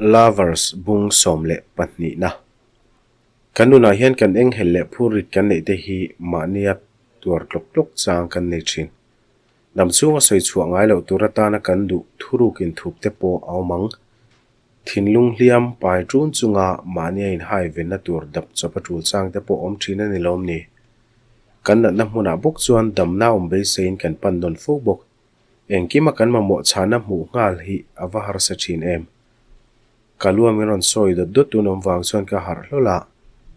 Lovers bung 12 na. Kan nunah hian kan enghelh leh phurrit kan neih te hi mahnia tuar tlawk tlawk chang kan nei thin. Dam chhunga sawi chhuah ngai loh tur atana kan duh thuruk inthup te pawh a awm ang. Thinlung hliam pai ṭun chunga mahnia inhai venna tur dap chawp a ṭul chang te pawh awm ṭhin a ni lawm ni? Kan natna hmunah bawk chuan damna awm beiseiin kan pan nawn fo bawk. Engkima kan mamawh chhana hmuh nghal hi a va harsa thin em? Ka lua min rawn sawi dawt dawt tun awm vang chuan ka harh hlawl a,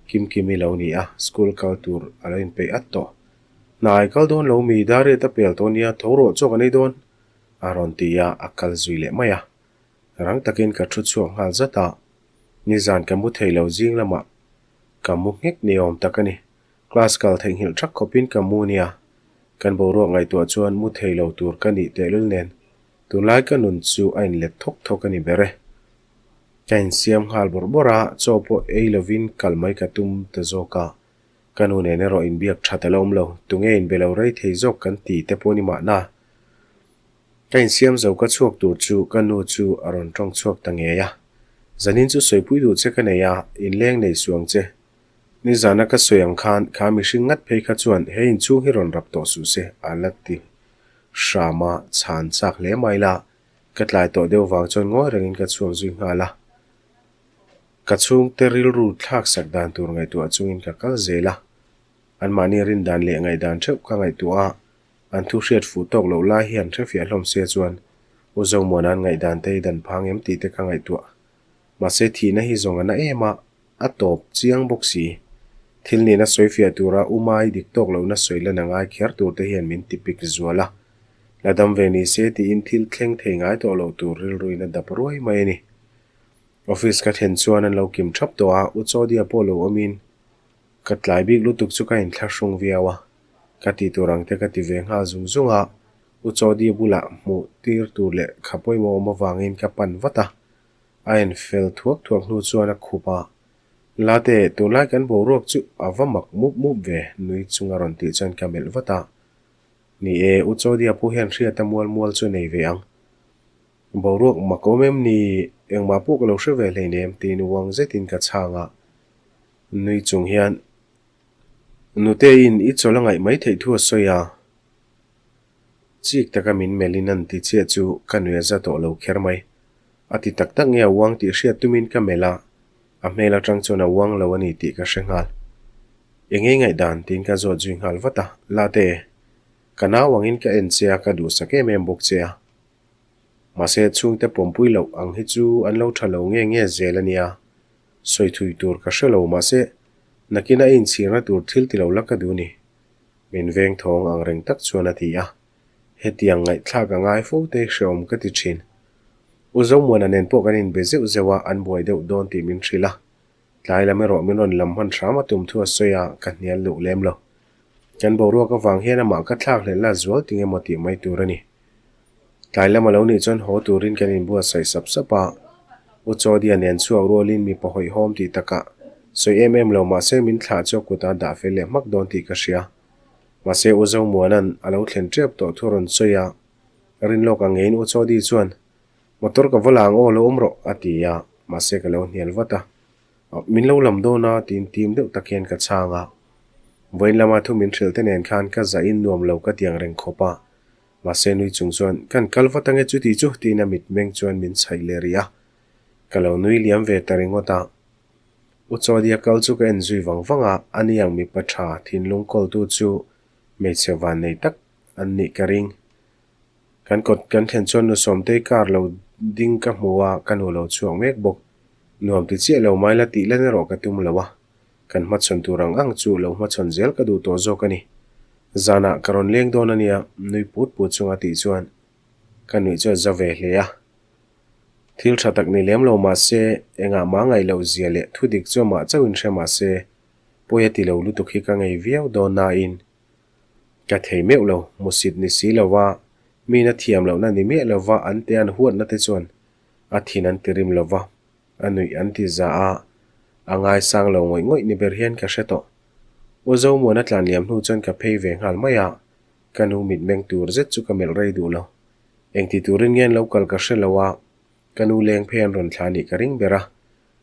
Kimkimi lo ni a, school kal tur a lo inpeih at tawh. Hnai kal dawn lo mi, Dariat a pel tawh nia, tho rawh chaw kan ei dawn? a rawn ti a, a kal zui leh mai a. Rang takin ka thu chhuak nghal zat a, nizan ka mu thei lo zing lamah ka mu nghek ni awm tak a ni. Class kal theihnghilh thak khawpin ka mu nia, kan boruak ngaihtuah chuan mu thei lo tur ka nih tehlul nen tunlai ka nun chu a inlet thawk thawk a ni ber e. Ka insiam nghal bawrh bawrh a, chaw pawh ei lovin kal mai ka tum ta zawk a, ka nu nen erawh inbiak that a la awm lo, tunge inbe lo rei thei zawk kan ti te pawh ni mahna. Ka insiam zo ka chhuak tur chu ka nu chu a rawn tawng chhuak ta ngei a, Zanin chu sawipui duh che ka nei a, inleng nei suang che. Nizana ka sawi ang khan kha mihring ngat phei kha chuan he inchhung hi rawn rap tawh suh se a la ti hram a, chhan chak hle mai la, ka tlai tawh deuh vang chuan ngawi rengin ka chhuak zui nghal a. Ka chhungte rilru thlak sak dan tur ngaihtuah chungin ka kal zel a, anmahni rindan leh ngaihdan theuh ka ngaihtuah a, an thu hriat fuh tawk loh lai hian hrefiah hlawm se chuan U Zomuana'n ngaihdan te i dan phang em tih te ka ngaihtuah. Mahse thihna hi zawng a na em a, A tawp chiang bawk si. Thil nihna sawi fiah tura u Mai dik tawk lohna sawi lan a ngai kher tur te hian min ti pik zual a. La dam ve ni se tiin thil thleng thei ngai tawh loh tur rilruin a dap ruai mai a ni. Office ka thlen chuan an lo kim thap tawh a, U Chawdia pawh lo awmin ka tlai bik lutuk chu ka inthlahrung viau a. Ka tih tur ang te ka ti ve nghal zung zung a, U Chawdia bulah hmuh tir tur leh kha pawimawh awm avangin ka pan vat a. A en fel thuak thuak hnu chuan a khup a, Late, tunlai kan boruak chu a va mak mup mup ve, nui chunga rawn tih chuan ka melh vat a. Ni e, U Chawdia pu hian hriata mual mual chu nei ve ang. Boruak mak awm em ni, engmah pawh ka lo hre ve hleinem, tiin uang zetin ka chhang a. Nui chung hian, Nuteiin i chawl a ngaih mai theih thu a sawi a. Chik taka min melhin an ti chiah chu ka nui a za tawh lo kher mai. A ti tak tak nge a uang tih hriat tumin ka melh a, a hmel atang chuan a uang lo a ni tih ka hre nghal. Eng ei ngaihdan tiin ka zawt zui nghal vat a, Late, ka nau angin ka en che a, ka duhsak em em bawk che a. Mahse chhungte pawmpui loh ang hi chu an lo tha lo nge nge zel a nia. Sawi thui tur ka hre lo mahse nakin a inchhirna tur thil ti lo la ka duh ni. Min veng thawng ang reng tak chuan a ti a, hetiang ngaihthlak a ngai fo te hrehawm ka ti thin. U Zomuana nen pawh kan inbe zeuh zeuh a, an buai deuh dawn tih min hrilh a. Tlai lam erawh min rawn lam hman hram a tum thu a sawi a, ka hnial luh lem lo. Kan boruak avang hian amah ka thlak hlelh la zual ting emaw tih mai tur a ni. Tlai lam a lo nih chuan haw turin kan inbuatsaih sap sap a, U Chawdia nen chhuak rualin mipa hawihhawm tih takah sawi em em lo mahse min thlah chu a kutah dah fel leh hmak dawn tih ka hria. Mahse U Zomuana'n a lo thlen tep tawh thu rawn sawi a, rinlawk ang ngeiin U Chawdi chuan Motor ka va la ang aw lo awm rawh a ti a, mahse ka lo hnial vat a. Min lo lam dawn a tiin tim deuh tak hian ka chhang a. Vawiin lama thu min hrilh te nen khan ka zahin nuam lo ka tiang reng khawp a. Mahse nui chung chuan, Kan kal vat ange chuti chu, tiin a mitmeng chuan min chhaih leh rih a. Ka lo nui liam ve ta ringawt a. U Chawdia kal chu ka en zui vang vang a, ani ang mipa tha thinlung kawltu chu hmeichhe van nei tak an nih ka ring. Kan kawt kan thlen chuan nu Sawmtei car lo ding ka hmu a, ka nu lo chhuak mek bawk. Nuam ti chiah lo mai la tih lan erawh ka tum lo a. Kan hmachhawn tur ang ang chu lo hmachhawn zel ka duh tawh zawk a ni. Zanah ka rawn leng dawn a nia, nui put put chunga tih chuan ka nuih chu a za ve hle a. Thil tha tak ni lem lo mah se, engah mah ngaih loh zia leh thu dik chu amah chauhin hre mah se, pawi a ti lo lutuk hi ka ngei viau dawn nain ka thei meuh lo, musit ni si lova, mina thiam lohna ni miah lova an te an huatna te chuan a thin an ti rim lova. A nuih an ti za a, a ngaisang lo ngawih ngawih ni ber hian ka hre tawh. U Zomuana tlan liam hnu chuan ka phei ve nghal mai a, ka nu mitmeng tur zet chu ka melh rei duh lo. Engti turin nge an lo kal ka hre lo a, Ka nu leng phei an rawn thlah nih ka ring ber a,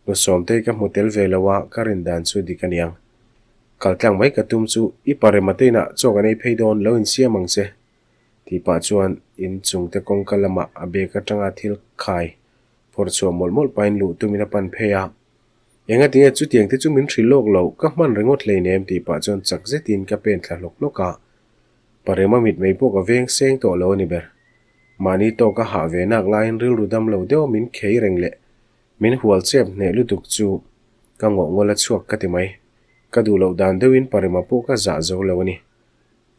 nu Sawmtei ka hmu tel ve lo a, ka rin dan chu dik aniang. Kal tlang mai ka tum chu i pa rema te inah chaw kan ei phei dawn lo insiam ang che tih pah chuan in chungte kawngka lamah a bag atanga thil khai phawrh chhuah mawlh mawlh pahin luh tumin a pan phei a. Enga tinge chutiang te chu min hrilh lawk lo, ka hman ringawt hleinem tih pah chuan chak zetin ka pen thla hlawk hlawk a. Parema mitmei pawh ka veng seng tawh lo a ni ber. Mahni tawk a hah ve nak laiin rilru dam lo deuh min khei reng leh min hual chep hneh lutuk chu ka ngawh ngawl a chhuak ka ti mai. Ka duh loh dan deuhin Parema pawh ka zah zo lo a ni.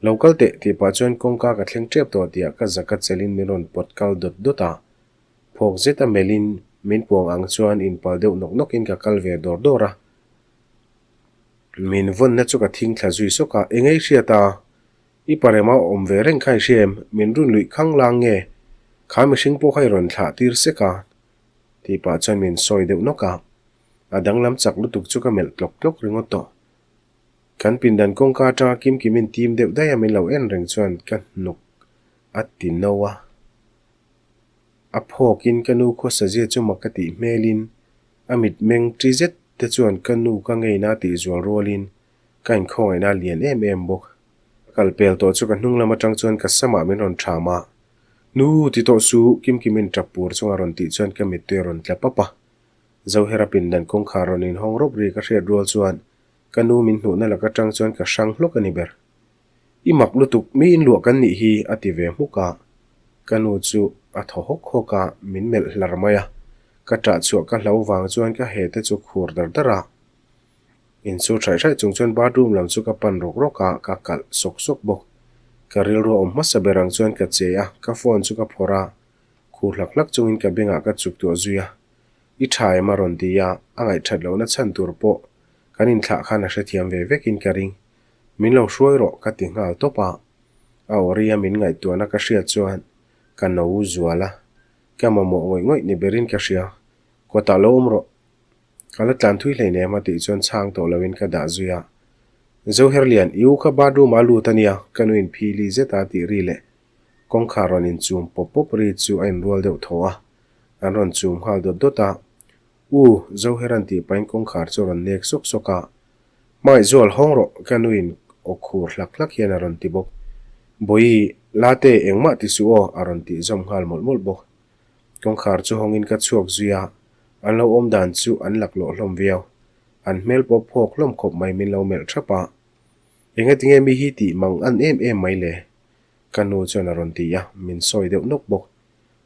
Lo kal teh tih pah chuan kawngka ka thleng tep tawh tihah ka zaka chelin min rawn pawt kal dawt dawt a. Phawk zet a melhin min puang ang chuan inpal deuh nawk nawkin ka kal ve dawr dawr a. Min vawnna chu ka thing thla zui sawk a, Eng ei hriat a? I parema awm ve reng kha i hria em? Min run luih khang lang nge? Kha mihring pawh kha i rawn thlah tir sek a? Tih pah chuan min sawi deuh nawk a. A danglam chak lutuk chu ka melh tlawk tlawk ringawt tawh. Kan pindan kawngka atanga kim kimin tim deuh daih a min lo en reng chuan ka hnuk a ti no a. A phawkin ka nu khawsazia chu mak ka tih hmelin a mitmeng ṭi zet te chuan ka nu ka ngeina tih zual rualin ka inkhawngaihna a lian em em bawk. Ka kal pel tawh chu ka hnung lam aṭang chuan ka samah min rawn ṭham a, Nu ti tawh suh Kimkimin ṭap pur chunga rawn tih chuan ka mittui a rawn tla pap a. Zohera pindan kawngkhar rawn inhawng rawp ri ka hriat rual chuan ka nu min hnuhna lak aṭang chuan ka hrang hlawk a ni ber. I mak lutuk, mi inluah kan nih hi a ti ve hmuk a. Ka nu chu a thaw hawk hawk a, min melh hlar mai a. Ka ṭah chhuah ka hlo vang chuan ka he te chu khur dar dar a. Insur hraih hraih chung chuan bathroom lam chu ka pan rawk rawk a, ka kalh sawk sawk bawk. Ka rilru a awm hmasa ber ang chuan ka che a, ka phone chu ka phawrh a, khur hlak hlak chungin ka bengah ka chuk tuah zui a. I ṭha em a rawn ti a, a ngaihṭhat lohna chhan tur pawh kan inthlah khan a hrethiam ve vekin ka ring. Min lo hruai rawh ka ti nghal tawp a, a awria min ngaihtuahna ka hriat chuan ka no zual a, ka mamawh ngawih ngawih ni berin ka hria, kawtah lo awm rawh, ka la tlan thui hleinem a tih chuan chhang tawh loin ka dah zui a, Zoherlian, i u kha bathroom ah a lut a nia, ka nuin phili zet a tih ri leh kawngkhar rawn inchum pawp pawp ri chu a inrual deuh thaw a, an rawn chum nghal dawt dawt a, U, Zoheran tih pahin kawngkhar chu a rawn nek sawk sawk a, Hmaizual hawng rawh ka nuin aw khur hlak hlak hian a rawn ti bawk. Bawihi, Late engmah ti suh aw a rawn tih zawm nghal mawlh mawlh bawk. Kawngkhar chu hawngin ka chhuak zui a, an lo awm dan chu an laklawh hlawm viau. An hmel pawh phawk hlawm khawp mai min lo melh thap a. Engatinge mi hi tih mang an em em mai le? Ka nu chuan a rawn ti a, min sawi deuh nawk bawk.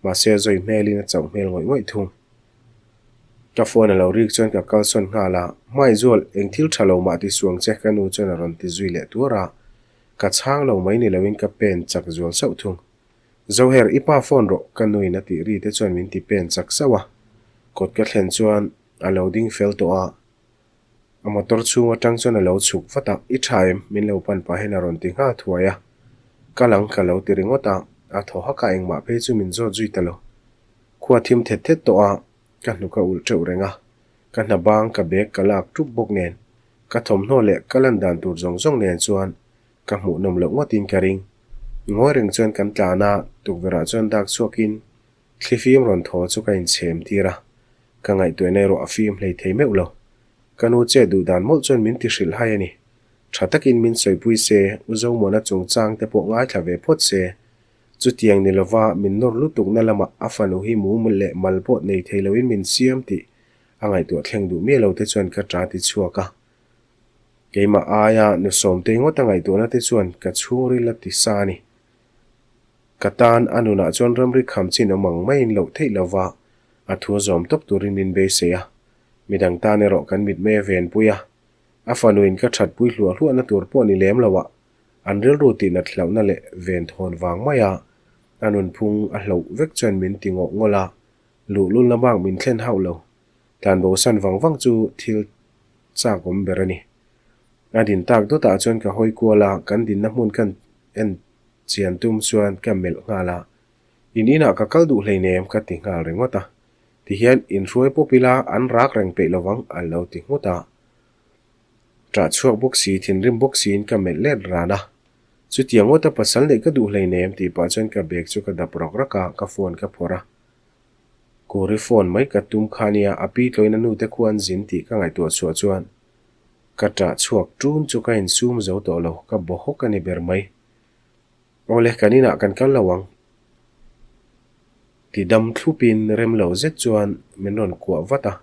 Mahse a zawi hmelin a chauh hmel ngawih ngawih thung. Ka phone a lo rik chuan ka kalsawn nghal a, Hmaizual, eng thil tha lo mah ti suang che ka nu chuan a rawn ti zui leh tuar a, ka chhang lo mai ni loin ka pen chak zual sauh thung. Zoher, i pa phone rawh ka nuin a tih ri te chuan min ti pen chak sauh a, kawt ka thlen chuan a lo ding fel tawh a, A motor chhung atang chuan a lo chhuk vat a, I tha em? Min lo pan pah hian a rawn ti nghal thuai a. Kal ang ka lo ti ringawt a, a thaw hak a, engmah phei chu min zawt zui ta lo. Khua thim thet thet tawh a, ka hnuk a ulh teuh reng a. Ka hna bang ka bag ka lak tup bawk nen, ka thawmhnaw leh ka lan dan tur zawng zawng nen chuan ka hmuh nawm loh ngawtin ka ring. Ngawi reng chuan kan tlan a, tukverh ah chuan dak chhuakin Thli fim rawn thaw chu ka inchhem tir a, ka ngaihtuahna erawh a fim hlei thei meuh lo. Ka nu che duh dan mawlh chuan min ti hrilh hai a ni. Tha takin min sawipui se, U Zomuana chungchang te pawh ngaithla ve phawt se. Chutiang ni lova min nawr lutukna lamah a fanu hi mum leh mal pawh nei thei loin min siam tih a ngaihtuah thleng duh miah lo te chuan ka ṭa ti chhuak a. Keimah aia nu Sawmtei ngawt a ngaihtuahna te chuan ka chhungril a ti sa a ni. Ka tan a nunah chuan ramri kham chin awm ang maiin loh theih lova a thu zawm tawp turin min beisei a, midang tan erawh kan mitmei a venpui a, a fanuin ka thatpui hluah hluahna tur pawh ni lem loah an rilru tihnat hlauhna leh venthawn vang maia a nunphung a hloh vek chuan min ti ngawh ngawlh a, luhlul lamah min thlen hauh lo. Tlanbosan vang vang chu thil chak awm ber a ni. A din tak dawtah chuan ka hawi kual a, kan dinna hmun kan en Chian tum chuan ka melh nghal a, In inah ka kal duh hleinem ka ti nghal ringawt a, tihian inhruai pawp ila an rak reng peih lovang a lo ti nghut a. Ṭah chhuak bawk si, thinrim bawk siin ka melh let ran a, Chutiang ngawta pasal neih ka duh hleinem tih pah chuan ka bag chu ka dap rawk rawk a, ka phone ka phawrh a. Kuri phone mai ka tum kha nia, a pi tlawin a nute khu an zin tih ka ngaihtuah chhuah chuan ka ṭah chhuak ṭun chu ka insum zo tawh lo, ka baw hawk a ni ber mai. Awle, kan inah kan kal lo ang. Ti dam thlupin rem lo zet chuan min rawn kuah vat a,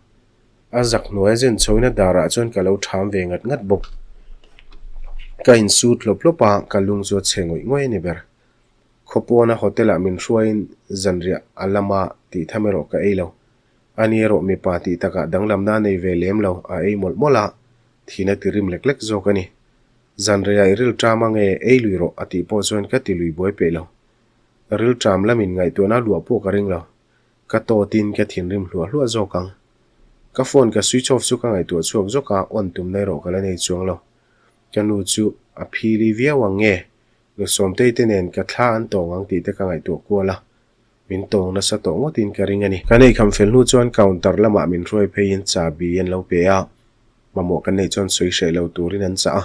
a zak hnuai a zen chhoin a darah chuan ka lo ṭham ve ngat ngat bawk. Ka insut hlawp hlawp a, ka lung chu a chhe ngawih ngawih a ni ber. Khawpawna hotel ah min hruaiin zanriah a lama tih tham erawh ka ei lo. Ani erawh mipa tih takah danglamna a nei ve lem lo, a ei mawlh mawlh a, thina ti rim lek lek zawk a ni. Zanriah i rilṭam ange ei lui rawh a tih pawh chuan ka ti lui buai peih lo. Rilṭam lamin ngaihtuahna luah pawh ka ring lo. Ka tawtin ka thinrim hluah hluah zawk ang. Ka phone ka switch off chu ka ngaihtuah chhuak zawk a, on tumna erawh ka la nei chuang lo. Ka nu chu a phili viau ang nge? Nusawmtei te nen ka thla an tawng ang tih te ka ngaihtuah kual a, min tawng nasa tawh ngawtin ka ring a ni. Kan eikham fel hnu chuan counter lamah min hruai pheiin chahbi an lo pe a, mamawh kan neih chuan sawi hreh lo turin an chah a.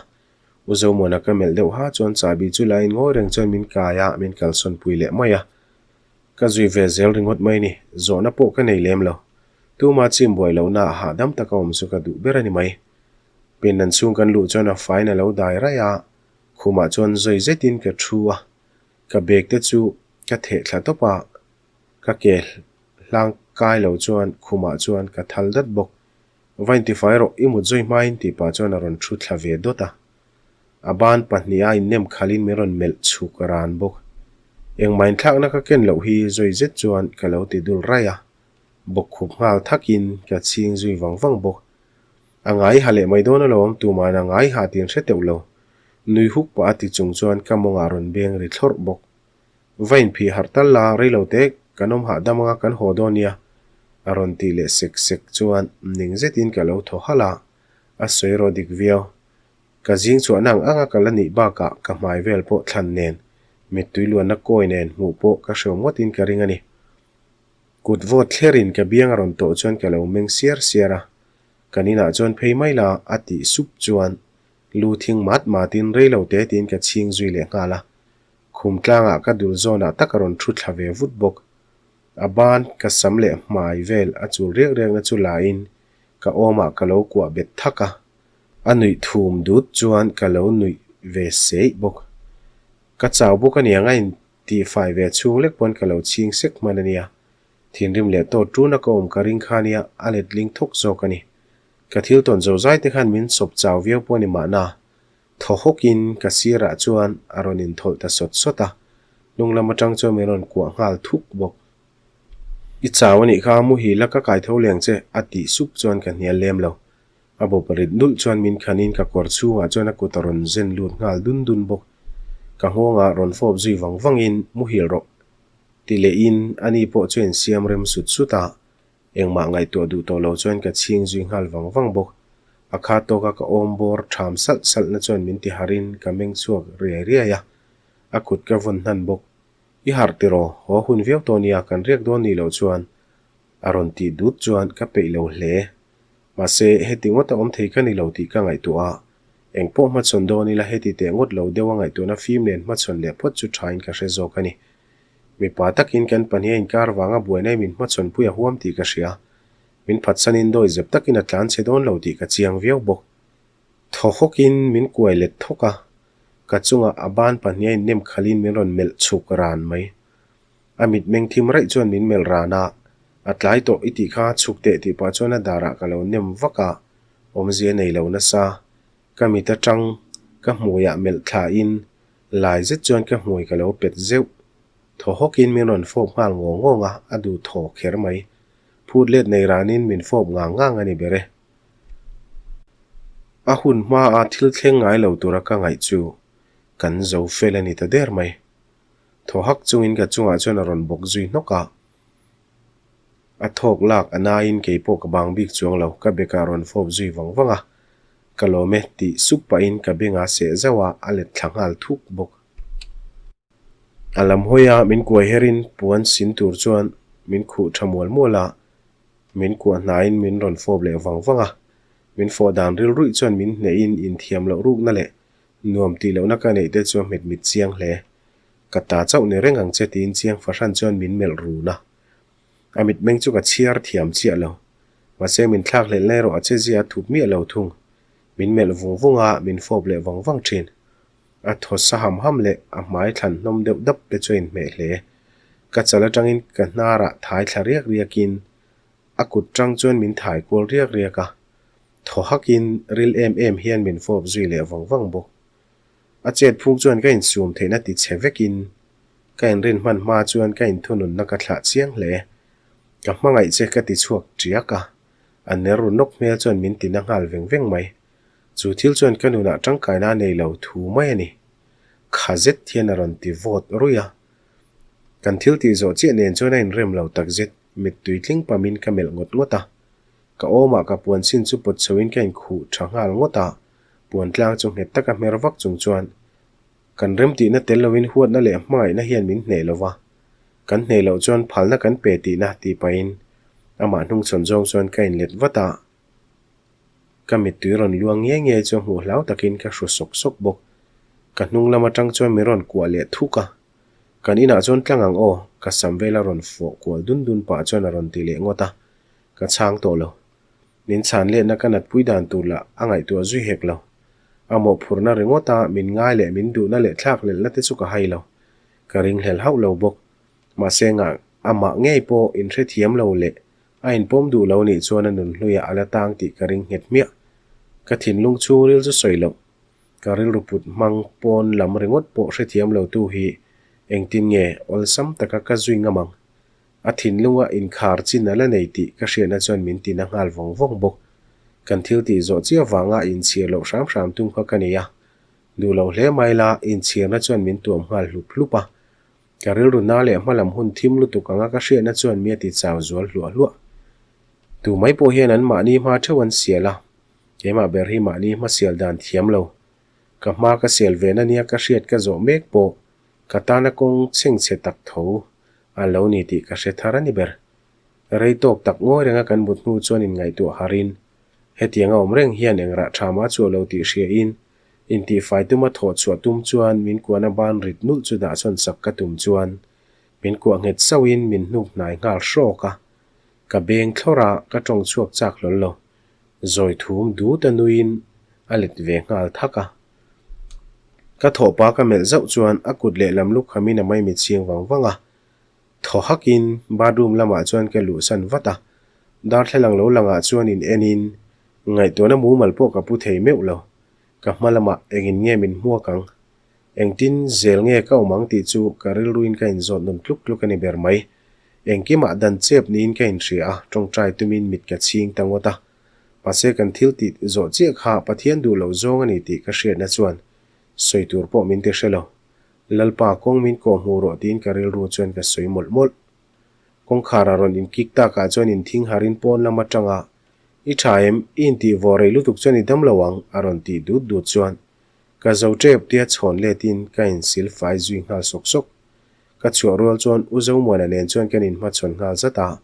U Zomuana ka melh deuh ha chuan chahbi chu lain ngawi reng chuan min kai a, min kalsawn pui leh mai a. Ka zui ve zel ringawt mai ni, zawhna pawh ka nei lem lo. Tuma chim buai lohna ah hahdam taka awm chu ka duh ber a ni mai. Pindan chhung kan luh chuan a faiin a lo dai raih a, khumah chuan zawi zetin ka thu a, ka bag te chu ka theh thla tawp a, ka ke hlang kai lo chuan khumah chuan ka thal dat bawk. Va intifai rawh, i mut zawi hmain tih pah chuan a rawn thu thla ve dawt a. A ban pahniha innem khalhin min rawn melh chhuk ran bawk. Engmah inthlakna ka ken loh hi zawi zet chuan ka lo ti dul raih a, bawkkhup nghal thakin ka chhing zui vang vang bawk. A ngai ha leh mai dawn alawm, tuma'n a ngai ha tih an hre teuh lo. Nui huk pah a ti chung chuan ka mawngah rawn beng ri thlawrh bawk. Va inphih harh tal la, rei lo te kan awm hahdam anga kan haw dawn nia, a rawn tih leh sek sek chuan ning zetin ka lo thaw halh a, a sawi rawh dik viau. Ka zing chhuahna ang anga ka la nih bakah ka hmai vel pawh thlan nen, mittui luanna kawi nen hmuh pawh ka hreawm ngawtin ka ring a ni. Kut vawt thlerin ka biang a rawn tawh chuan ka lo meng siar siar a, kan inah chuan phei mai la a tih sup chuan lu thing mat matin rei lo te tiin ka chhing zui leh nghal a. Khum tlangah ka dul zawnah tak a rawn thu thla ve vut bawk. A ban ka sam leh hmai vel a chul riak riakna chu lain ka awmah ka lo kuah bet thak a, a nuih thum dut chuan ka lo nuih ve seih bawk. Ka chau bawk aniang a in Tihfai ve chhung lek pawn ka lo chhing sek hman a nia. Thinrim leh tawt tuna ka awm ka ring kha nia a letling thawk zawk a ni. Ka thil tawn zo zai te khan min sawp chau viau pawh a ni mahna. Thaw hawkin ka sirah chuan a rawn inthawlh ta sawt sawt a, hnung lam atang chuan min rawn kuah nghal thuk bawk. I chau a nih kha, muhil a ka kai tho leng che a tih sup chuan ka hnial lem lo. A bawp rit nulh chuan min khanin ka kawr chhungah chuan a kut a rawn zen lut nghal dun dun bawk. Ka nghawngah rawn fawp zui vang vangin muhil rawh ti lehin ani pawh chu insiam rem sut sut a, engmah ngaihtuah duh tawh lo chuan ka chhing zui nghal vang vang bawk. A kha tawka ka awm bawr ṭham salh salhna chuan min ti harin ka meng chhuak riai riai a, a kut ka vawn hnan bawk. I harh tiraw, haw hun viau tawh nia kan riak dawn nih loh chuan a rawn tih dut chuan ka peih lo hle. Mahse, heti ngawt a awm thei ka ni lo tih ka ngaihtuah a, eng pawh hmachhawn dawn ila heti teh ngawt lo deuh a ngaihtuahna fim nen hmachhawn leh phawt chu thain ka hre zawk a ni. Mipa takin kan pahnih a inkar vanga buaina min hmachhawn pui a huam tih ka hria. Min phatsanin dawi zep takin a tlan chhe dawn lo tih ka chiang viau bawk. Thaw hawkin min kuai let thawk a, ka chungah a ban pahnih a innem khalhin min rawn melh chhuk ran mai. A mitmeng thim raih chuan min melh ran a, A tlai tawh i tih kha chhuk teh tih pah chuan a darah ka lo nem vak a, awmzia nei lo nasa. Ka mit atang ka hmuiah melh thlain lai zet chuan ka hmui ka lo pet zeuh. Thaw hawkin min rawn fawp nghal ngawng ngawng a, a duh thaw kher mai. Phut let nei ranin min fawp ngang ngang a ni ber e. A hun hmaa thil thleng ngai lo tura ka ngaih chu kan zo fel a ni ta der mai. Thaw hak chungin ka chungah chuan a rawn bawk zui hnawk a. A thawk lak a naiin kei pawh ka bang bik chuang lo, ka bekah rawn fawp zui vang vang a. Ka lawm e tih sup pahin ka bengah seh zauh a, a let thla nghal thuk bawk. A lam hawi a min kuai herin puan sin tur chuan min khuh tha mual mual a, min kuah hnaiin min rawn fawp leh vang vang a. Min fawh dan rilruih chuan min hnehin inthiam loh rukna leh Nuam tih lohna ka neih te chu a hmet mit chiang hle. Ka ta chauh ni reng ang che tiin chiang fahran chuan min melh run a. A mitmeng chu ka chhiar thiam chiah lo. Mahse min thlak hlelh erawh a che zia a thup miah lo thung. Min melh vung vung a, min fawp leh vang vang thin. A thaw sa ham ham leh a hmai thlan hnawm deuh dap te chu a inhmeh hle. Ka chal atangin ka hnarah thai thla riak riakin a kut tang chuan min thai kual riak riak a. Thaw hakin ril em em hian min fawp zui leh vang vang bawk. A chet phung chuan ka insum theihna ti chhe vekin ka inrin hman hma chuan ka inthununna ka thlah chiang hle. Ka hmangaih che ka ti chhuak tiak a, a ner ru nawk hmel chuan min tina nghal veng veng mai. Chu thil chuan ka nunah tangkaina a nei lo thu mai a ni. Kha zet hian a rawn ti vawt ruih a. Kan thil tih zawh chiah nen chuan a inrem lo tak zet, mittui tling pamin ka melh ngawt ngawt a. Ka awmah ka puan chin chu pawt chhoin ka inkhuh tha nghal ngawt a, puan tlang chu nghet taka hmer vak chung chuan kan remtihna tel loin huatna leh hmangaihna hian min hneh lo va, kan hneh loh chuan phalna kan pe tihna tih pahin amah hnungchhawn zawng chuan ka inlet vat a. Ka mittui rawn luang nge nge chu hmuh hlau takin ka hru sawk sawk bawk. Ka hnung lam atang chuan min rawn kuah leh thuk a. Kan inah chuan tlang ang aw, ka sam vela rawn fawh kual dun dun pah chuan a rawn ti leh ngawt a. Ka chhang tawh lo. Min chhan letna ka natpui dan tur lah a ngaihtuah zui hek lo. A mawhphurhna ringawt a min ngai leh min duhna leh thlak lelhna te chu ka hai lo. Ka ringhlel hauh lo bawk. Mahse ngah amah ngei pawh inhrethiam lo leh A inpawm duh lo nih chuan a nun hluiah a la tang tih ka ring nghet hmiah. Ka thinlung chhungril chu sawi loh. Ka rilru put hmang pawn lam ringawt pawh hrethiam lo tu hi engtin nge awlsam taka ka zui ngam ang. A thinlunga inkhar chin a la nei tih ka hriatna chuan min tina nghal vawng vawng bawk. Kan thil tih zawh chiah vanga inchhir loh hram hram tum kha ka nei a. Duh lo hle mai la, inchhirna chuan min tuam nghal hlup hlup a. Ka rilru na leh hmalam hun thim lutuk anga ka hriatna chuan mi a ti chau zual hluah hluah. Tu mai pawh hian an mahni hma theuh an sial a, keimah ber hi mahni hma sial dan thiam lo. Ka hma ka sial ve na nia ka hriat ka zawh mek pawh ka tana kawng chhengchhe tak tho a lo ni tih ka hre thar a ni ber. Rei tawk tak ngawi renga kan mut hnu chuan inngaihtuah harin hetianga awm reng hian engrah tha mah chu a lo tih hriain Intihfai tuma thawh chhuah tum chuan min kuahna ban rit nulh chu dah chhawn sak ka tum chuan min kuah nghet sauhin min hnuk hnai nghal hrawk a. Ka beng thlawr a, ka tawng chhuak chak hlawl lo. Zawi thum dut a nuiin a let ve nghal thak a. Ka thawhpa ka melh zauh chuan a kut lehlam lukhamin a maimit chhing vang vang a. Thaw hakin bathroom lamah chuan ka luhsan vat a, darthlalang lo langah chuan in enin ngaihtuahna mumal pawh ka pu thei meuh lo. Ka hma lamah engin nge min hmuak ang? Engtin zel nge ka awm ang tih chu ka rilruin ka inzawt nawn tluk tluk a ni ber mai. Engkimah dan chep niin ka inhria a, tawngtai tumin mit ka chhing ta ngawt a. Mahse kan thil tih zawh chiah kha Pathian duh loh zawng a ni tih ka hriatna chuan sawi tur pawh min ti hre lo. Lalpa, kawng min kawh hmuh rawh tiin ka rilru chuan ka sawi mawlh mawlh. Kawngkhar a rawn inkik takah chuan inthing harin pawn lam atanga, I tha em? I intih vawh rei lutuk chuan i dam lo ang, a rawn tih dut dut chuan ka zo tep tia chhawn letin ka insil fai zui nghal sawk sawk. Ka chhuah rual chuan U Zomuana nen chuan kan inhmachhawn nghal zat a,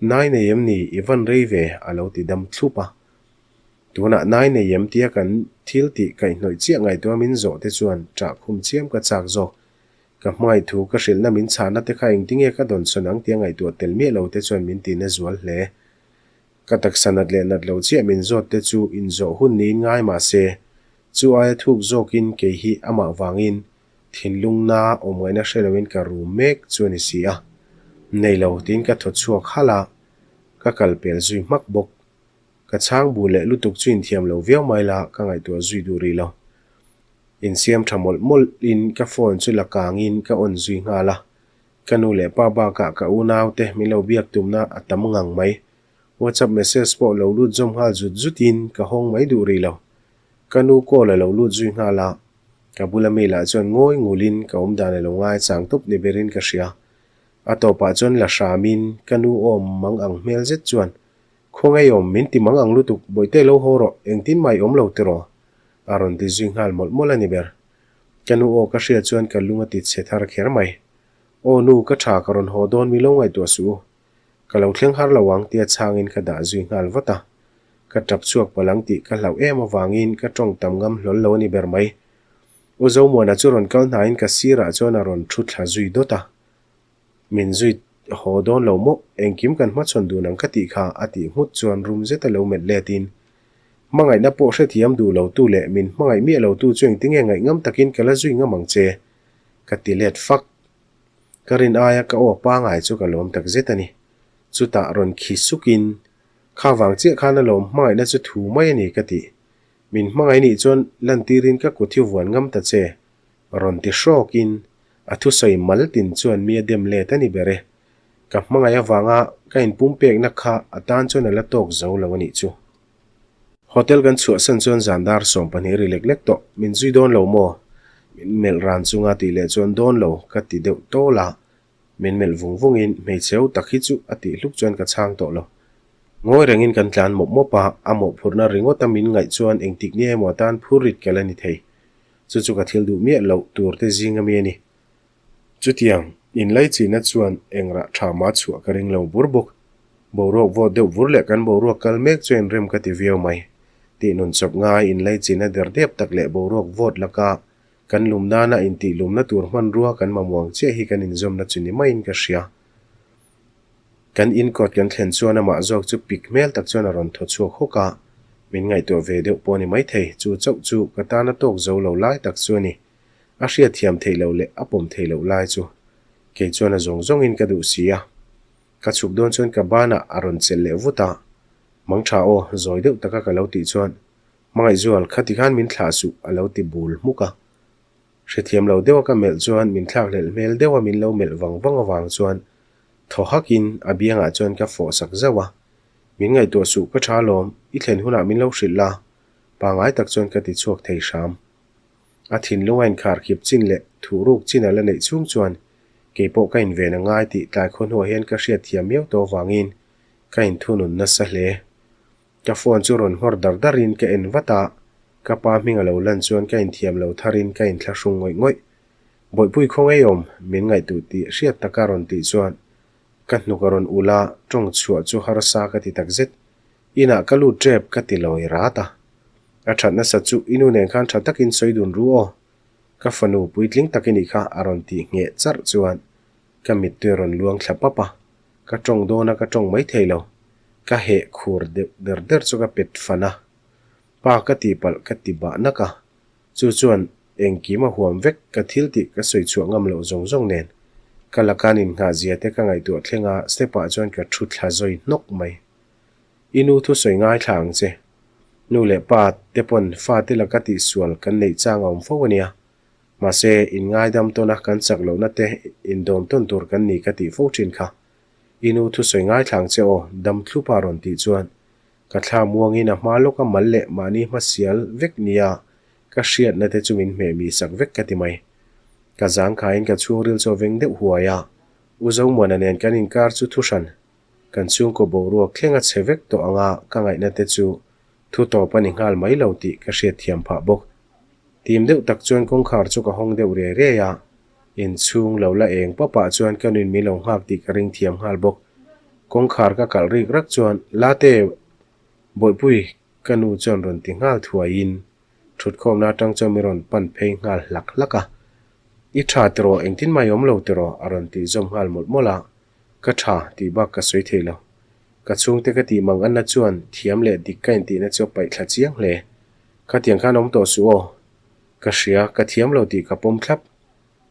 Nai nei em ni? I van rei ve, a lo ti dam thlup a. Tunah nai nei em tia kan thil tih kaihhnawih chiah ngaihtuah min zawh te chuan ṭah khum chiam ka chak zawk. Ka hmangaih thu ka hrilhna min chhahna te kha engtinge ka dawnsawn ang tia ngaihtuah tel miah lo te chuan min tina zual hle. Ka taksa nat leh nat lo chiah min zawt te chu inzawh hun niin ngai mah se, chu aia thuk zawkin kei hi amah vangin thinlung na awm ngaihna hre loin ka rum mek chu a ni si a. Nei lo tiin ka thaw chhuak halh a, ka kal pel zui hmak bawk. Ka chhang bu leh lutuk chu inthiam lo viau mai la, ka ngaihtuah zui duh rih lo. Insiam tha mawlh mawlh in ka phone chu la kang in ka on zui nghal a. Ka nu leh pa bakah ka unau te min lo biak tumna a tam ngang mai. WhatsApp message pawh lo lut zawm nghal zut zut in ka hawng mai duh rih lo. Ka nu call a lo lut zui nghal a. Ka bula mi lah chuan ngawi ngul in ka awm dan a lo ngai chang tawp ni ber in ka hria. A tawpah chuan la hram in ka nu awm mang ang hmel zet chuan Khawngaihawm, min ti mang ang lutuk, Bawihte lo haw rawh, engtin mah i awm lo tiraw? A rawn ti zui nghal mawlh mawlh a ni ber. Ka nu aw ka hriat chuan ka lung a ti chhe thar kher mai. Aw nu, ka tha ka rawn haw dawn mi lo ngaihtuah suh u. Ka lo thleng har lo ang tia chhangin ka dah zui nghal vat a. Ka tap chhuak palh ang tih ka hlauh em avangin ka tawng tam ngam hlawl lo a ni ber mai. U Zomuana chu rawn kal hnaiin ka sirah chuan a rawn thu thla zui dawt a. Min zui. haw dawn lo maw? Engkim kan hmachhawn dun ang ka tih kha, a tih nghut chuan rum zeta lo melh letin, Hmangaihna pawh hrethiam duh lotu leh min hmangaih miah lotu chu engtinge ngaihngam takin ka la zui ngam ang che? ka ti let fak. Ka rin aia ka aw pangai chu ka lawm tak zet a ni. Chutah rawn khi sukin, Kha vang chiah khan a lawm hmangaihna chu thu mai a ni ka ti. Min hmangaih nih chuan lantirin ka kut hi vuan ngam ta che. Rawn ti hrawkin a thusawi mal tin chuan mi a dem let a ni ber e. Ka hmangaih avanga ka inpumpekna kha a tan chuan a la tawk zo lo a nih chu. Hotel kan chhuahsan chuan zan dar 12 ri lek lek tawh, min zui dawn lo maw? Min melh ran chunga tih leh chuan dawn lo ka ti deuh tawl a, min melh vung vungin hmeichhe ho tak hi chu a tih hluk chuan ka chhang tawh lo. Ngawi rengin kan tlan mawp mawp a, a mawhphurhna ringawta min ngaih chuan engtik nge emaw atan phurrit ka la ni thei. Chu chu ka thil duh miah loh tur te zing ami a ni. Chutiang, inlaichihna chuan eng rah tha mah chhuah ka ring lo bur bawk. Boruak vawt deuh vur leh kan boruak kal mek chu inrem ka ti viau mai. Tih nun chawp ngai inlaichihna der dep tak leh boruak vawt laka kan lum nana intih lumna tur hmanrua kan mamawh ang chiah hi kan inzawmna chu ni maiin ka hria. Kan inkawt kan thlen chuan amah zawk chu pik hmel tak chuan a rawn thaw chhuak hawk a, min ngaihtuah ve deuh pawh a ni maithei, chu chauh chu ka tana tawk zo lo lai tak chu a ni. A hriatthiam theih loh leh a pawm theih loh lai chu kei chuan a zawng zawngin ka duh si a. Ka chhuk dawn chuan ka banah a rawn chelh leh vut a, Mang tha aw, zawi deuh taka ka lo tih chuan Hmangaihzual, khati khan min thlah suh a lo ti bul hmuk a. Hrethiam lo deuha ka melh chuan min thlakhlelh hmel deuha min lo melh vang vang avang chuan thaw hakin a biangah chuan ka fawh sak zauh a. Min ngaihtuah suh ka tha lawm, i thlen hunah min lo hrilh la, pangai tak chuan ka ti chhuak thei hram. A thinlung a inkhar khip chin leh thuhruk chin a la neih chhung chuan kei pawh ka inven a ngai tih tlai khaw hnuah hian ka hriatthiam miau tawh avangin ka inthunun nasa hle. Ka phone chu rawn nghawr dar darin ka en vat a, ka pa hming a lo lan chuan ka inthiam lo tharin ka inthlahrung ngawih ngawih. Bawihpui khaw ngei awm, min ngaihtuh tih hriat taka rawn tih chuan ka hnuk a rawn ulh a, tawng chhuah chu harsa ka ti takzet. Inah ka lut tep ka ti lawi rat a. A that nasa chu i nu nen khan tha takin sawi dun ru aw. Ka fanu puitling tak i nih kha a rawn tih ngheh charh chuan ka mittui a rawn luang thla pap a. Ka tawng dawn a ka tawng mai thei lo. Ka heh khur deuh der der chu ka pet fan a. Pa ka tih palh ka ti bah nak a. Chu chuan engkim a huam vek ka thil tih ka sawi chhuah ngam loh zawng zawng nen. Ka lakan innghah zia te ka ngaihtuah thleng a step ah chuan ka thu thla zawi hnawk mai. I nu thusawi ngaithla ang che. Nu leh pa te pawn fate laka tihsual kan neih chang a awm fo a nia. Mahse, inngaidam tawna kan chak lohna te indawm tawn tur kan ni ka tih fo thin kha. I nu thusawi ngaithla ang che aw, dam thlupa rawn tih chuan ka thla muangin a hma lawka mal leh mahni hmasial vek nia ka hriatna te chu min hmeh mi sak vek ka ti mai. Ka zangkhaiin ka chhungril chu a veng deuh huai a, U Zomuana nen kan inkar chu thuhran Kan chhungkaw boruak thleng a chhe vek tawh anga ka ngaihna te chu thu tawp a ni nghal mai lo tih ka hriat thiam phah bawk. Tim deuh tak chuan kawngkhar chu ka hawng deuh riai riai a, inchhung lo la eng pawpah chuan ka nuin min lo nghak tih ka ring thiam nghal bawk. Kawngkhar ka kalh rik rak chuan Late! Bawihpui! ka nu chuan rawn ti nghal thuaiin thutkhawmna atang chuan min rawn pan phei nghal hlak hlak a. I tha tiraw engtin mah i awm lo tiraw? a rawn tih zawm nghal mawlh mawlh a. Ka tha tih bak ka sawi thei lo. Ka chhungte ka tih mang anna chuan thiam leh dik ka intihna chu a paih thla chiang hle. Khatiang khan awm tawh suh aw. Ka hria, ka thiam lo tih ka pawm thlap.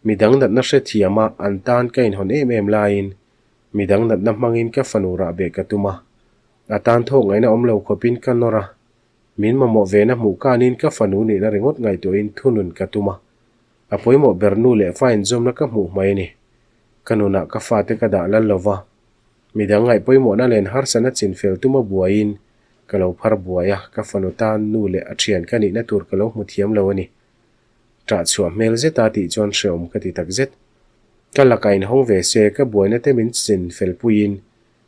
Midang natna hrethiam a an tan ka inhawn em em laiin midang natna hmangin ka fanu rahbeh ka tum a. A tan thawk ngaihna awm lo khawpin ka nawr a. Min mamawh vena hmuh kanin ka fanu nihna ringawt ngaihtuahin thunun ka tum a. A pawimawh ber nu leh fa inzawmna ka hmuh hmai a ni. Ka nunah ka fate ka dah lal lova, midang ngaih pawimawhna len harsatna chinfel tuma buaiin ka lo phar buai a, ka fanu tan nu leh a thian ka nihna tur ka lo hmu thiam lo a ni. Ṭah chhuah hmel zeta tih chuan hreawm ka ti tak zet. Ka lakah inhawng ve se, ka buaina te min chinfel puiin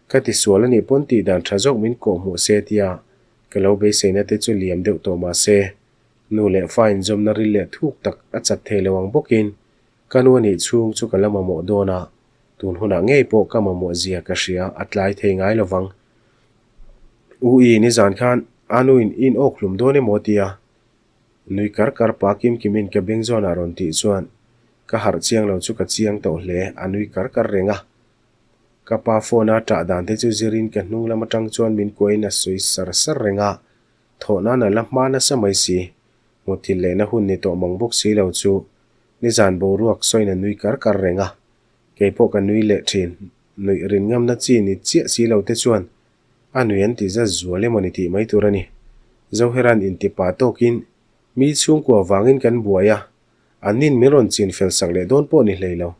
ka tisual a nih pawn tih dan ṭha zawk min kawhhmuh se tia ka lo beiseina te chu liam deuh tawh mah se, Nu leh fa inzawmna ril leh thuk tak a chat thei lo ang bawkin ka nu a nih chhung chu ka la mamawh dawn a, tun hunah ngei pawh ka mamawh zia ka hria a tlai thei ngai lo vang. U i nizan khan a nu in in awk hlum dawn emaw tia nui kar kar pa Kim Kimin ka beng zawnah rawn tih chuan ka harh chiang lo chu ka chiang tawh hle a nui kar kar reng a. Ka pa phone a ṭah dan te chu zirin ka hnung lam aṭang chuan min kuahin a sawi sar sar reng a, thawh nan a la hma nasa mai si. Muthilh lehna hun ni tawh mang bawk si lo chu nizan boruak sawiin a nui kar kar reng a, kei pawh ka nui leh ṭhin. Nuih rin ngamna chi ni chiah si lo te chuan a nui an ti zat zual emaw ni tih mai tur a ni. Zohera'n intipa tawkin mi chhungkua vangin kan buai a, an nin min rawn chin fel sak leh dawn pawh ni hlei lo.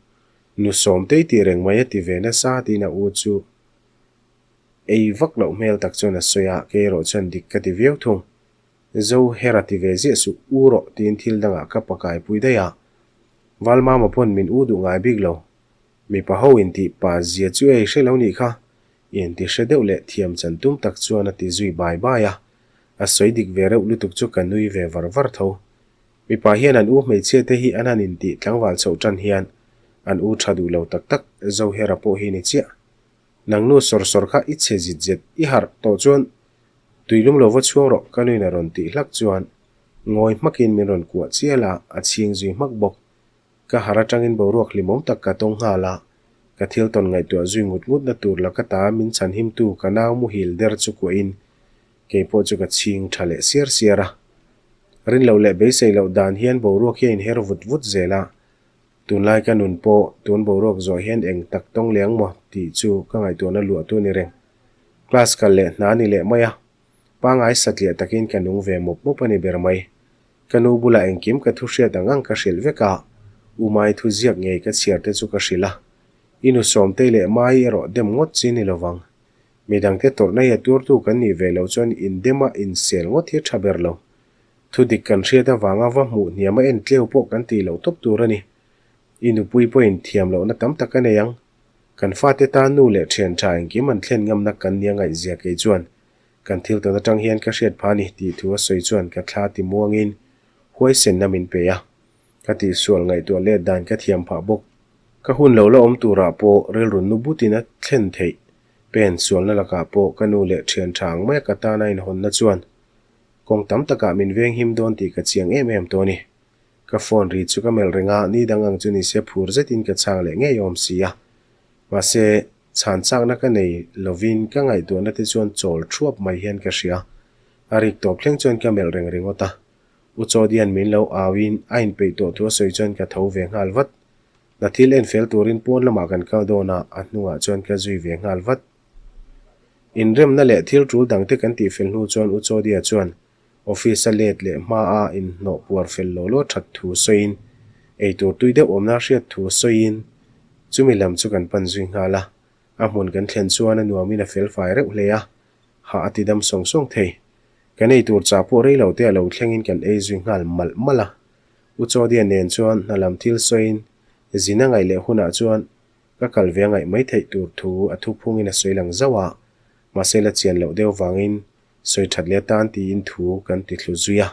Nu Sawmtei tih reng mai a ti ve nasa tiin a u chu ei vak loh hmel tak chuan a sawi a, kei erawh chuan dik ka ti viau thung. Zohera ti ve ziah suh u rawh tiin thil dangah ka pakaipui daih a, Valmama pawn min u duh ngai bik lo. Mipa ho intih pa zia chu ei hre lo nih kha, inti hre deuh leh thiam chan tum tak chuan a ti zui bai bai a, a sawi dik ve reuh lutuk chu ka nui ve var var tho. Mipa hian an u hmeichhia te hi an han intih tlangval chhoh tan hian an u tha duh lo tak tak Zohera pawh hi ni chiah. Nang nu sawr sawr kha i chhe zit zet i harh tawh chuan tuilum lo va chhuang rawh ka nuin a rawn tih hlak chuan ngawi hmakin min rawn kuah chial a, a chhing zui hmak bawk. Ka harh atangin boruak hlimawm tak ka tawng nghal a, ka thil tawn ngaihtuah zui ngut ngutna tur la ka ta min chhanhimtu ka nau muhil der chu kuahin kei pawh chu ka chhing tha leh siar siar a. Rin loh leh beisei loh dan hian boruak hi a inher vut vut zel a, tunlai ka nun pawh tun boruak zawh hian eng tak tawng leh ang maw tih chu ka ngaihtuahna luahtu a ni reng. Class kal leh hna a ni leh mai a, pangai satliah takin ka nung ve mawp mawp a ni ber mai. Ka nu bulah engkim ka thu hriat ang ang ka hrilh vek a, U Mai thu ziak ngei ka chhiar te chu ka hrilh a. I nu Sawmtei leh Mai erawh dem ngawt chi ni lovang. Midangte tawrhna hi a tuartu kan nih ve loh chuan indem a insel ngawt hi a tha ber lo. Thu dik kan hriat avanga va hmuh hniam a en tleu pawh kan tih loh tawp tur a ni. I nupui pawhin thiam lohna tam tak a nei ang. Kan fate tan nu leh thian tha engkim an thlen ngamna kan nia ngaihzia kei chuan Kan thil tawn atang hian ka hriat pha ni tih thu a sawi chuan ka thla ti muangin huaisenna min pe a. Ka tihsual ngaihtuah let dan ka thiam phah bawk. Ka hun lo la awm turah pawh rilru nu butin a thlen theih. Pen sualna lakah pawh ka nu leh thian tha ang mai a ka tana inhawnna chuan kawng tam takah min venghim dawn tih ka chiang em em tawh a ni. Ka phone ri chu ka melh reng a, ni dang ang chu ni se phur zetin ka chhang leh ngei awm si a. Mahse, chhan chakna ka nei lovin ka ngaihtuahna te chuan chawl thuap mai hian ka hria. A rik tawp thleng chuan ka melh reng ringawt a. U Chawdian min lo auin a inpeih tawh thu a sawi chuan ka tho ve nghal vat. Na thil en fel turin pawn lamah kan kal dawn a, a hnungah chuan ka zui ve nghal vat. Inremna leh thil tul dangte kan tihfel hnu chuan U Chawdia chuan Office a let leh hma a inhnawh puar fel law law that thu sawiin, eitur tui deuh awmna hriat thu sawiin chumi lam chu kan pan zui nghal a. A hmun kan thlen chuan a nuamin a fel fai reuh hle a, hah a ti dam sawng sawng thei. Kan eitur chah pawh rei lo te a lo thlengin kan ei zui nghal malh malh a. U Chawdia nen chuan hna lam thil sawiin zin a ngaih leh hunah chuan ka kal ve a ngaih mai theih tur thu a thuphungin a sawi lang zauh a, mahse la chian loh deuh vangin Sawi that leh atan tiin thu kan ti thlu zui a.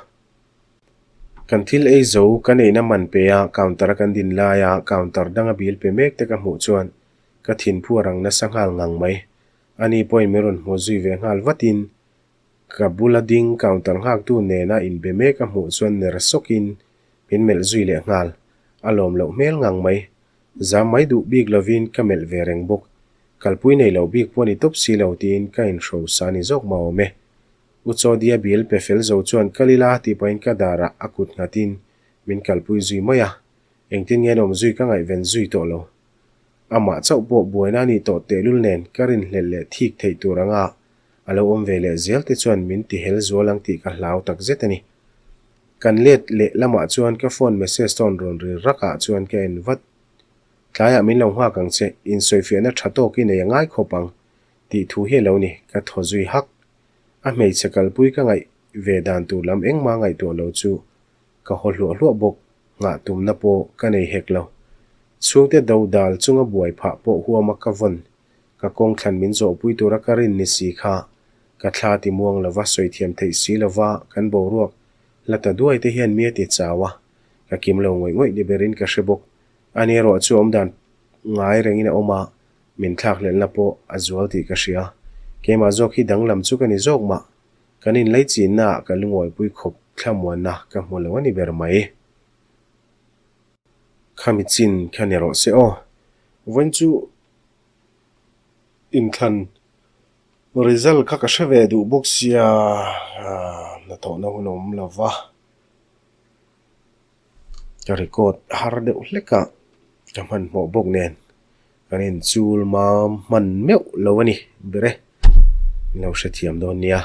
Kan thil ei zo ka neihna man pe a counter a kan din laia counter danga bil pe mek te ka hmuh chuan ka thinphu a rang nasa nghal ngang mai. Ani pawhin min rawn hmuh zui ve nghal vatin ka bula ding counter nghaktu nena inbe mek a hmuh chuan ner sawkin min melh zui leh nghal. A lawm loh hmel ngang mai. Zam mai duh bik lovin ka melh ve reng bawk. Kalpui nei lo bik pawh ni tawp si lo tiin ka inhrosa ni zawk mah awm e. U Chawdia bil pe fel zo chuan kal ila tih pahin ka darah a kut nghatin min kalpui zui mai a, engtin nge an awm zui ka ngaihven zui tawh lo. Amah chauh pawh buaina a nih tawh tehlul nen ka rinhlelh leh thik theih tur anga a lo awm ve leh zel te chuan min ti hel zual ang tih ka hlau tak zet a ni. Kan let leh lamah chuan ka phone message tawn rawn ri rakah chuan ka en vat. Tlaiah min lo nghak ang che, insawifiahna tha tawk i nei a ngai khawp ang tih thu hi a lo ni, ka thaw zui hak. A hmeichhe kalpui ka ngaih ve dan tur lam engmah ngaihtuah lo chu ka haw hluah hluah bawk, nghah tumna pawh ka nei hek lo. Chhungte do dal chunga buai phah pawh huama ka vawn, ka kawng thlan min zawhpui tura ka rin ni si kha ka thla ti muang lova sawi thiam theih si lova kan boruak la ta duai te hian mi a ti chau a, ka kim lo ngawih ngawih ni berin ka hre bawk. Ani erawh chu awmdan ngai rengin a awm a, min thlakhlelhna pawh a zual tih ka hria. Keimah zawk hi danglam chu ka ni zawk mah. Kan inlaichinnaah ka lungawipui khawp thlamuanna ka hmu lo a ni ber mai. Khami chin kha ni rawh se aw. Vawiin chu. Inthlan result kha ka hre ve duh bawk sia hnathawhna hun a awm lo va. Ka record har deuh hlek a, ka hmanhmawh bawk nen kan inchul mam hman meuh lo a ni ber e, min lo hrethiam dawn nia.